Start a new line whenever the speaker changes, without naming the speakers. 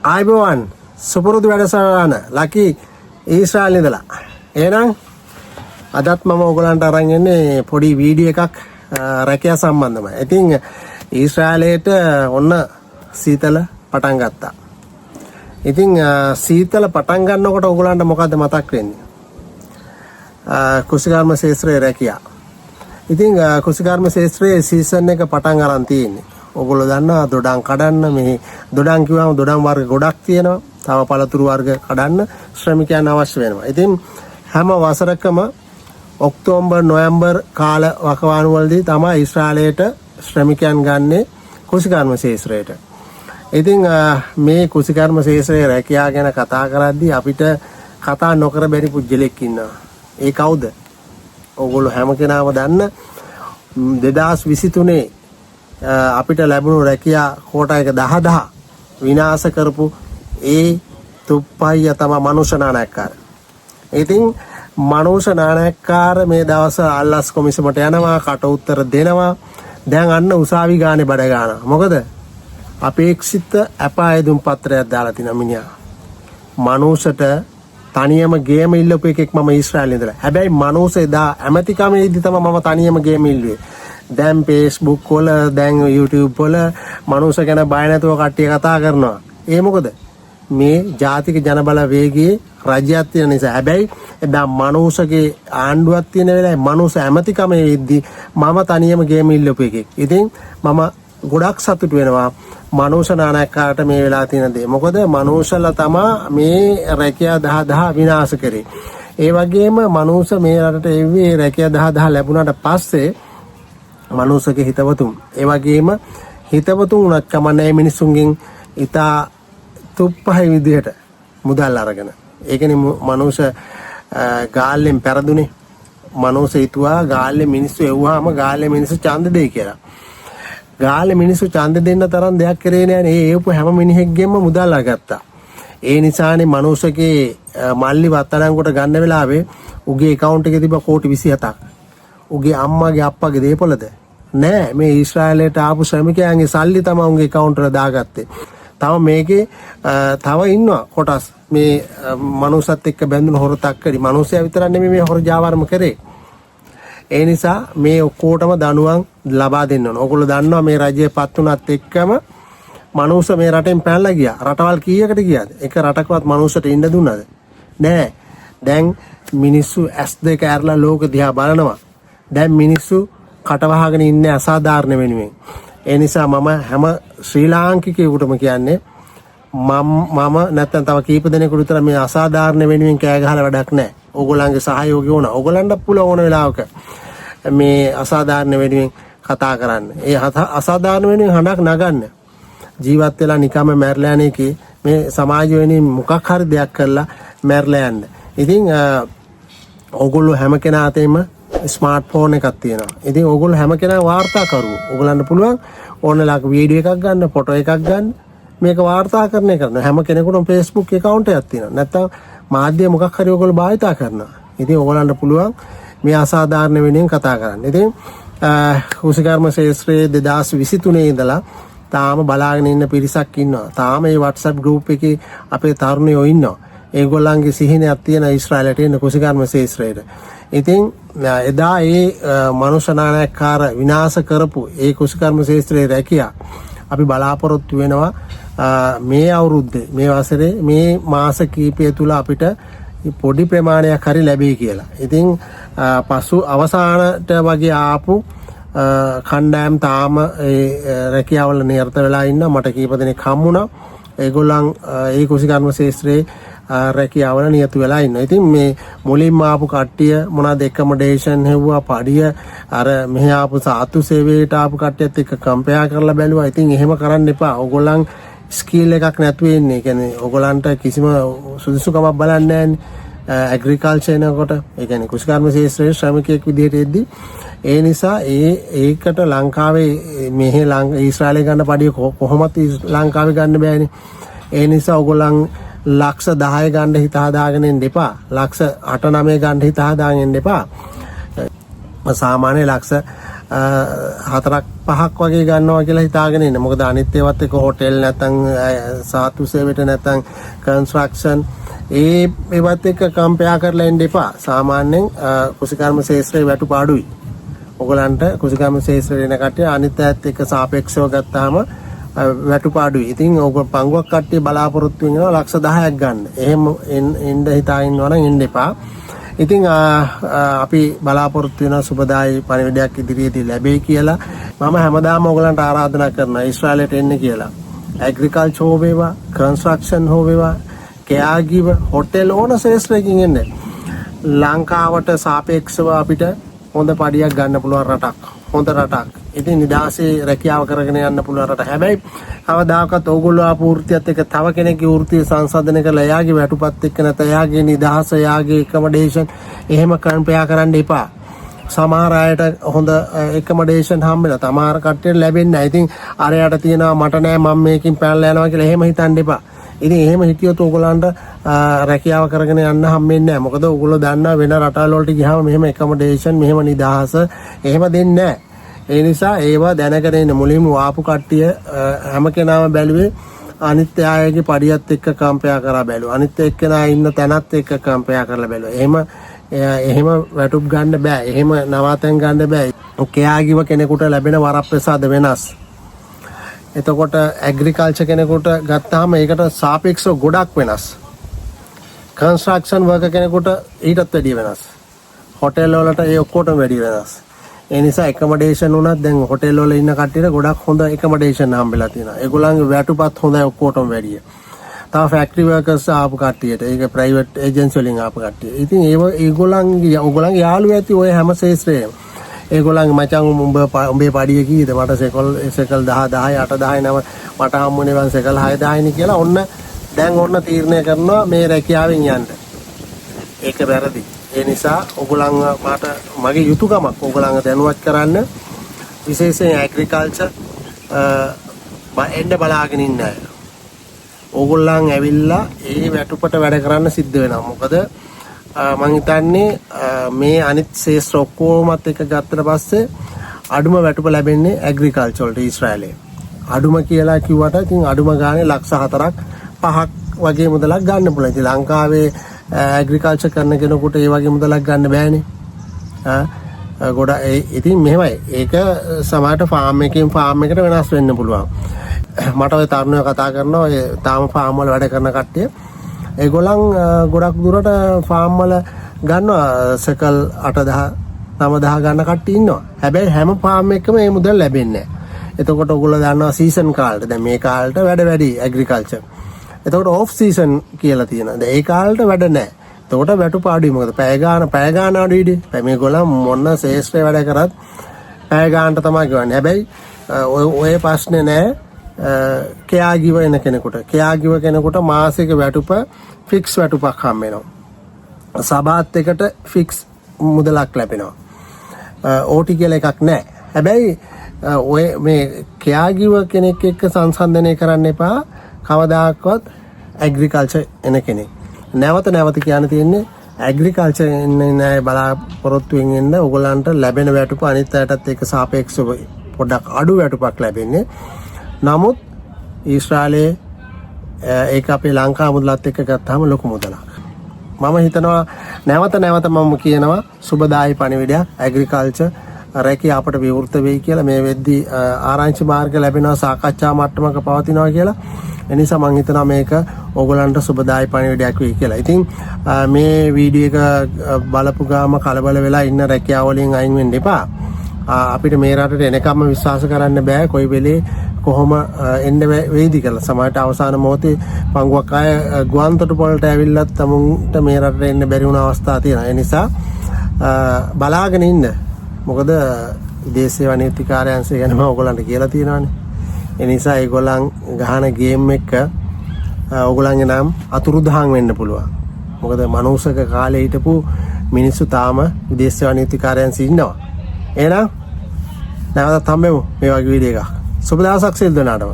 ආයුබෝවන්. සුපුරුදු වැඩසටහන ලකි ඊශ්‍රායල් ඉඳලා. එහෙනම් අදත් මම ඔයගලන්ට අරන් එන්නේ පොඩි වීඩියෝ එකක් රැකියා සම්බන්ධමයි. ඉතින් ඊශ්‍රායලයට ඔන්න සීතල පටන් ගත්තා. ඉතින් සීතල පටන් ගන්නකොට ඔයගලන්ට මොකද්ද මතක් වෙන්නේ? කෘෂිකර්ම ක්ෂේත්‍රයේ රැකියා. ඉතින් කෘෂිකර්ම ක්ෂේත්‍රයේ සීසන් එක පටන් අරන් තියෙන්නේ. ඔයගොල්ලෝ දන්නවා දොඩම් කඩන්න, මේ දොඩම් කිව්වම දොඩම් වර්ග ගොඩක් තියෙනවා. තව පළතුරු වර්ග කඩන්න ශ්‍රමිකයන් අවශ්‍ය වෙනවා. ඉතින් හැම වසරකම ඔක්තෝබර් නොවැම්බර් කාල වකවානු වලදී තමයි ඊශ්‍රායලයට ශ්‍රමිකයන් ගන්නෙ කෘෂිකර්ම ක්ෂේත්‍රයට. ඉතින් මේ කෘෂිකර්ම ක්ෂේත්‍රයේ රැකියා ගැන කතා කරද්දී අපිට කතා නොකර බැරි පුද්ගලෙක් ඉන්නවා. ඒ කවුද? ඔයගොල්ලෝ හැම කෙනාම දන්න 2023 අපිට ලැබුණු රැකියා කෝටා එක 10,000 විනාශ කරපු ඒ තුප්පහිය තමයි මනුෂ්‍ය නානායක්කාර. ඉතින් මනුෂ්‍ය නානායක්කාර මේ දවස් අල්ලස් කොමිසමට යනවා, කට උත්තර දෙනවා. දැන් අන්න උසාවි ගානේ බඩ ගන්නවා. මොකද අපේක්ෂිත අපායදුම් පත්‍රයක් දාලා තිනා මිනිහා. මනුෂ්‍යට තනියම ගේම ඉල්ලපු එකෙක් මම ඊශ්‍රායලේ ඉඳලා. හැබැයි මනුෂ්‍ය එදා ඇමතිකමේදී තමයි මම තනියම ගේම ඉල්ලුවේ. දැන් Facebook වල, දැන් YouTube වල මනුෂ්‍ය ගැන බය නැතුව කට්ටිය කතා කරනවා. ඒ මොකද? මේ ජාතික ජනබල වේගයේ රජයක් තියෙන නිසා. හැබැයි එදා මනුෂ්‍යගේ ආණ්ඩුවක් තියෙන වෙලාවේ, මනුෂ්‍ය ඇමතිකමේ ඉද්දි මම තනියම ගේම ඉල්ලපු එකෙක්. ඉතින් මම ගොඩක් සතුටු වෙනවා මනුෂ්‍ය නානායක්කාරට මේ වෙලා තියෙන දේ. මොකද මනුෂ්‍යලා තමා මේ රැකියා 10,000 විනාශ කරේ. ඒ වගේම මනුෂ්‍ය මේ රටට එව්වේ රැකියා 10,000 ලැබුණාට පස්සේ මනුෂ්‍යගේ හිතවතුන්. ඒ වගේම හිතවතුන් වුණත් කමන්නේ, මිනිස්සුන්ගෙන් ඉතා තුප්පහයි විදිහට මුදල් අරගෙන. ඒ කියන්නේ මනුෂ්‍ය ගාල්ලෙන් පෙරදුනේ. මනුෂ්‍ය හිතුවා ගාල්ලේ මිනිස්සු එව්වහම ගාල්ලේ මිනිස්සු ඡන්ද දෙයි කියලා. ගාල්ලේ මිනිස්සු ඡන්ද දෙන්න තරම් දෙයක් කරේ නෑනේ. ඒ එවපු හැම මිනිහෙක්ගෙන්ම මුදල් අරගත්තා. ඒ නිසානේ මනුෂ්‍යගේ මල්ලි වත්තඩංගුවට ගන්න වෙලාවේ උගේ ඇකවුන්ට් එකේ තිබ්බ කෝටි 27ක්. උගේ අම්මාගේ අප්පාගේ දේපලද? නෑ, මේ ඊශ්‍රායලයට ආපු ශ්‍රමිකයන්ගේ සල්ලි තමයි උන්ගේ ඇකවුන්ට් එකට දාගත්තේ. තව මේකේ තව ඉන්නවා කොටස් මේ මනුස්සත් එක්ක බැඳුණු හොර තක්කඩි. මනුස්සයා විතරක් නෙමෙයි මේ හොර ජාවාරම කරේ. ඒ නිසා මේ ඔක්කොටම දඬුවම් ලබා දෙන්න ඕන. ඔයගොල්ලෝ දන්නවා මේ රජය පත් වුණත් එක්කම මනුස්ස මේ රටෙන් පැනලා ගියා. රටවල් කීයකට ගියාද? එක රටකවත් මනුස්සට ඉන්න දුන්නද? නෑ. දැන් මිනිස්සු ඇස් දෙක ඇරලා ලෝක දිහා බලනවා. දැන් මිනිස්සු කටවහගෙන ඉන්නේ අසාධාරණ වෙනුවෙන්. ඒ නිසා මම හැම ශ්‍රී ලාංකිකයෙකුටම කියන්නේ, මම මම නැත්තම් තව කීප දෙනෙකුට විතර මේ අසාධාරණ වෙනුවෙන් කෑ ගහලා වැඩක් නැහැ. ඕගොල්ලන්ගේ සහයෝගය ඕන. ඕගොල්ලන්ට පුළුවන් ඕන වෙලාවක මේ අසාධාරණ වෙනුවෙන් කතා කරන්න. ඒ අසාධාරණ වෙනුවෙන් හඬක් නගන්න. ජීවත් වෙලා නිකම්ම මැරලා යන එකේ මේ සමාජ වෙනුවෙන් මොකක් හරි දෙයක් කරලා මැරලා යන්න. ඉතින් ඕගොල්ලෝ හැම කෙනා අතේම ස්මාර්ට් ෆෝන් එකක් තියෙනවා. ඉතින් ඕගොල්ලෝ හැම කෙනා වාර්තාකරුවෝ. ඕගොල්ලන්ට පුළුවන් ඕන වෙලාවක වීඩියෝ එකක් ගන්න, ෆොටෝ එකක් ගන්න. මේක වාර්තාකරණය කරන්න. හැම කෙනෙකුටම Facebook account එකක් තියෙනවා. නැත්තම් මාධ්‍ය මොකක් හරි ඕගොල්ලෝ භාවිතා කරනවා. ඉතින් ඕගොල්ලන්ට පුළුවන් මේ අසාධාරණ වෙනුවෙන් කතා කරන්න. ඉතින් කෘෂිකර්ම ක්ෂේත්‍රයේ 2023 ඉඳලා තාම බලාගෙන ඉන්න පිරිසක් ඉන්නවා. තාම මේ WhatsApp group එකේ අපේ තරුණයෝ ඉන්නවා. ඒගොල්ලන්ගේ සිහිනයක් තියෙන ඊශ්‍රායලයට එන්න කෘෂිකර්ම ක්ෂේත්‍රයට. ඉතින් එදා ඒ මනුෂ්‍ය නානායක්කාර විනාශ කරපු ඒ කෘෂිකර්ම ක්ෂේත්‍රයේ රැකියා අපි බලාපොරොත්තු වෙනවා මේ අවුරුද්දේ, මේ වසරේ මේ මාස කීපය තුල අපිට පොඩි ප්‍රමාණයක් හරි ලැබෙයි කියලා. ඉතින් පසු අවසානට වගේ ආපු කණ්ඩායම් තාම ඒ රැකියාවල නිරත වෙලා ඉන්න මට කීප දෙනෙක් හම්බුණා. ඒගොල්ලන් ඒ කෘෂිකර්ම ක්ෂේත්‍රයේ රැකියාවල නියත වෙලා ඉන්නවා. ඉතින් මේ මුලින්ම ආපු කට්ටිය මොනවාද ඇකොමඩේෂන් හෙව්වා, පඩිය අර මෙහි ආපු සාත්තු සේවයට ආපු කට්ටියත් එක්ක කම්පෙයාර් කරලා බැලුවා. ඉතින් එහෙම කරන්න එපා. ඕගොල්ලන් ස්කිල් එකක් නැතුව එන්නේ. ඒ කියන්නේ ඕගොල්ලන්ට කිසිම සුදුසුකමක් බලන්නේ නැහැනේ. ඇග්‍රිකල්චර් එනකොට, ඒ කියන්නේ කෘෂිකර්ම ක්ෂේත්‍රයේ ශ්‍රමිකයෙක් විදිහට එද්දි, ඒ නිසා ඒකට ලංකාවේ මෙහෙ ඊශ්‍රායලේ ගන්න පඩිය කොහොමත් ලංකාවේ ගන්න බෑනේ. ඒ නිසා ඕගොල්ලන් ලක්ෂ 10 ගන්න හිත හදාගෙන ඉන්න එපා. ලක්ෂ 8 9 ගන්න හිත හදාගෙන ඉන්න එපා. සාමාන්‍ය ලක්ෂ හතරක් පහක් වගේ ගන්නවා කියලා හිතාගෙන ඉන්න. මොකද අනිත් ඒවත් එක්ක හොටෙල් නැත්නම් සාතු සේවයට නැත්නම් කන්ස්ට්‍රක්ෂන් ඒ ඒවත් එක්ක කම්පෙයාර් කරලා එන්න එපා. සාමාන්‍යයෙන් කෘෂිකර්ම ක්ෂේත්‍රයේ වැටුප අඩුයි. ඔයගලන්ට කෘෂිකර්ම ක්ෂේත්‍රයට එන කට්ටිය අනිත් අයත් එක්ක සාපේක්ෂව ගත්තාම වැටුප අඩුයි. ඉතින් ඔක පංගුවක් කට්ටිය බලාපොරොත්තු වෙනවා ලක්ෂ 10ක් ගන්න. එහෙම එන්න හිතා ඉන්නවා නම් එන්න එපා. ඉතින් අපි බලාපොරොත්තු වෙනවා සුබදායි පණිවිඩයක් ඉදිරියේදී ලැබෙයි කියලා. මම හැමදාම ඔයගලන්ට ආරාධනා කරනවා ඊශ්‍රායලයට එන්න කියලා. ඇග්‍රිකල්චර් හෝ වේවා, කන්ස්ට්‍රක්ෂන් හෝ වේවා, කෙයාගිවර්, හොටෙල් ඕන ක්ෂේත්‍රයකින් එන්න. ලංකාවට සාපේක්ෂව අපිට හොඳ පඩියක් ගන්න පුළුවන් රටක්. හොඳ රටක්. ඉතින් නිදහසේ රැකියාව කරගෙන යන්න පුළුවන් රටක්. හැබැයි කවදාකවත් ඕගොල්ලෝ ආපු වෘත්තියත් එක්ක තව කෙනෙක්ගේ වෘත්තිය සංසන්දනය කරලා එයාගේ වැටුපත් එක්ක නැත්නම් එයාගේ නිදහස, එයාගේ ඇකමඩේෂන් එහෙම කම්පෙයාර් කරන්න එපා. සමහර අයට හොඳ ඇකමඩේෂන් හම්බ වෙනවා. සමහර කට්ටියට ලැබෙන්නේ නැහැ. ඉතින් අරයට තියෙනවා මට නෑ, මම මේකෙන් පැනලා යනවා කියලා එහෙම හිතන්න එපා. ඉතින් එහෙම හිටියොත් ඕගොල්ලන්ට රැකියාව කරගෙන යන්න හම්බෙන්නේ නැහැ. මොකද ඕගොල්ලෝ දන්නා වෙන රටවල් වලට ගියාම මෙහෙම ඇකමඩේෂන්, මෙහෙම නිදහස එහෙම දෙන්නේ නැහැ. ඒ නිසා ඒවා දැනගෙන ඉන්න. මුලින්ම ආපු කට්ටිය හැම කෙනාම බැලුවේ අනිත් අයගේ පඩියත් එක්ක කම්පෙයාර් කරා බැලුවා. අනිත් එක්කෙනා ඉන්න තැනත් එක්ක කම්පෙයාර් කරලා බැලුවා. එහෙම එහෙම වැටුප් ගන්න බෑ. එහෙම නවාතැන් ගන්න බෑ. කෙයාගිවර් කෙනෙකුට ලැබෙන වරප්‍රසාද වෙනස්. එතකොට ඇග්‍රිකල්චර් කෙනෙකුට ගත්තාම ඒකට සාපේක්ෂව ගොඩක් වෙනස්. කන්ස්ට්‍රක්ෂන් වර්කර් කෙනෙකුට ඊටත් වැඩිය වෙනස්. හොටෙල් වලට ඒ ඔක්කොටම වැඩිය වෙනස්. ඒ නිසා ඇකමඩේෂන් උනත් දැන් හොටෙල් වල ඉන්න කට්ටියට ගොඩක් හොඳ ඇකමඩේෂන් හම්බෙලා තියෙනවා. ඒගොල්ලන්ගේ වැටුපත් හොඳයි ඔක්කොටම වැඩිය. තව ෆැක්ටරි වර්කර්ස් ආපු කට්ටියට, ඒක ප්‍රයිවට් ඒජන්සි වලින් ආපු කට්ටිය. ඉතින් ඒව ඒගොල්ලන්ගේ ඔයගොල්ලන්ගේ යාළුවෝ ඇති ඔය හැම ක්ෂේත්‍රයේම. ඒගොල්ලන්ගේ මචං උඹ උඹේ පඩිය කීයද, මට සෙකල් සෙකල් 10 10 8 10 නම මට හම්බුනේ බං සෙකල් 6 10 නේ කියලා ඔන්න දැන් ඔන්න තීරණය කරනවා මේ රැකියාවෙන් යන්න. ඒක වැරදි. ඒ නිසා ඔයගොල්ලන් මට මගේ යුතුයකමක් ඔයගොල්ලන්ව දැනුවත් කරන්න, විශේෂයෙන් ඇග්‍රිකල්චර් එන්න බලාගෙන ඉන්න අය. ඕගොල්ලන් ඇවිල්ලා ඒ වැටුපට වැඩ කරන්න සිද්ධ වෙනවා. මොකද මං හිතන්නේ මේ අනිත් ක්ෂේත්‍ර ඔක්කොමත් එක්ක ගත්තට පස්සේ අඩුම වැටුප ලැබෙන්නේ ඇග්‍රිකල්චර් වලට ඊශ්‍රායලයේ. අඩුම කියලා කිව්වට ඉතින් අඩුම ගානේ ලක්ෂ 4ක් 5ක් වගේ මුදලක් ගන්න පුළුවන්. ඉතින් ලංකාවේ ඇග්‍රිකල්චර් කරන කෙනෙකුට ඒ වගේ මුදලක් ගන්න බෑනේ. ආ ගොඩ ඉතින් මෙහෙමයි. ඒක සමහරට ෆාම් එකකින් ෆාම් එකට වෙනස් වෙන්න පුළුවන්. මට ඔය තරුණයෝ කතා කරනවා, ඔය තාම ෆාම් වල වැඩ කරන කට්ටිය. ඒගොල්ලන් ගොඩක් දුරට ෆාම් වල ගන්නවා සෙකල් 8000 9000 ගන්න කට්ටිය ඉන්නවා. හැබැයි හැම ෆාම් එකකම මේ මුදල් ලැබෙන්නේ නැහැ. එතකොට ඔයගොල්ලෝ දන්නවා සීසන් කාලෙට, දැන් මේ කාලෙට වැඩ වැඩි ඇග්‍රිකල්චර්. එතකොට ඔෆ් සීසන් කියලා තියෙනවා. දැන් ඒ කාලෙට වැඩ නැහැ. එතකොට වැටුප අඩුයි. මොකද පැය ගාන පැය ගාන අඩුයිනේ. පැය මේගොල්ලන් මොන ක්ෂේත්‍රේ වැඩ කරත් පැය ගානට තමයි ගෙවන්නේ. හැබැයි ඔය ඔය ප්‍රශ්නේ නෑ කෙයාගිවර් එන කෙනෙකුට. කෙයාගිවර් කෙනෙකුට මාසික වැටුප ෆික්ස් වැටුපක් හම්බ වෙනවා. සබාත් එකට ෆික්ස් මුදලක් ලැබෙනවා. ඕටි කියලා එකක් නෑ. හැබැයි ඔය මේ කෙයාගිවර් කෙනෙක් එක්ක සංසන්දනය කරන්න එපා කවදාකවත් ඇග්‍රිකල්චර් එන කෙනෙක්. නැවත නැවත කියන්න තියෙන්නේ ඇග්‍රිකල්චර් එන්න අය බලාපොරොත්තුවෙන් එන්න, ඔයගොල්ලන්ට ලැබෙන වැටුප අනිත් අයටත් එක්ක සාපේක්ෂව පොඩ්ඩක් අඩු වැටුපක් ලැබෙන්නේ. නමුත් ඊශ්‍රායලයේ ඒක අපේ ලංකා මුදලත් එක්ක ගත්තාම ලොකු මුදලක්. මම හිතනවා නැවත නැවත මම කියනවා සුබදායි පණිවිඩයක් ඇග්‍රිකල්චර් රැකියාව අපට විවෘත වෙයි කියලා. මේ වෙද්දී ආරංචි මාර්ග ලැබෙනවා, සාකච්ඡා මට්ටමක පවතිනවා කියලා. ඒ නිසා මං හිතනවා මේක ඕගොල්ලන්ට සුබදායි පණිවිඩයක් වෙයි කියලා. ඉතින් මේ වීඩියෝ එක බලපු ගාම කලබල වෙලා ඉන්න රැකියාව වලින් අයින් වෙන්න එපා. අපිට මේ රටට එනකම්ම විශ්වාස කරන්න බෑ කොයි වෙලේ කොහොම එන්න වෙයිද කියලා. සමහරට අවසාන මොහොතේ පංගුවක් අය ගුවන් තොටුපළට ඇවිල්ලත් තමුන්ට මේ රටට එන්න බැරි වුණ අවස්ථා තියෙනවා. ඒ නිසා බලාගෙන ඉන්න. මොකද විදේශ සේවා නියුක්ති කාර්යාංශය ගැන මම ඔයගොල්ලන්ට කියලා තියෙනවානේ. ඒ නිසා ඒගොල්ලන් ගහන ගේම් එක ඔයගොල්ලන්ගේ නම් අතුරුදහන් වෙන්න පුළුවන්. මොකද මනුසක කාලේ හිටපු මිනිස්සු තාම විදේශ සේවා නියුක්ති කාර්යාංශයේ ඉන්නවා. එහෙනම් නැවතත් හම්බෙමු මේ වගේ වීඩියෝ එකක්. සුබ දවසක් සියලු දෙනාටම.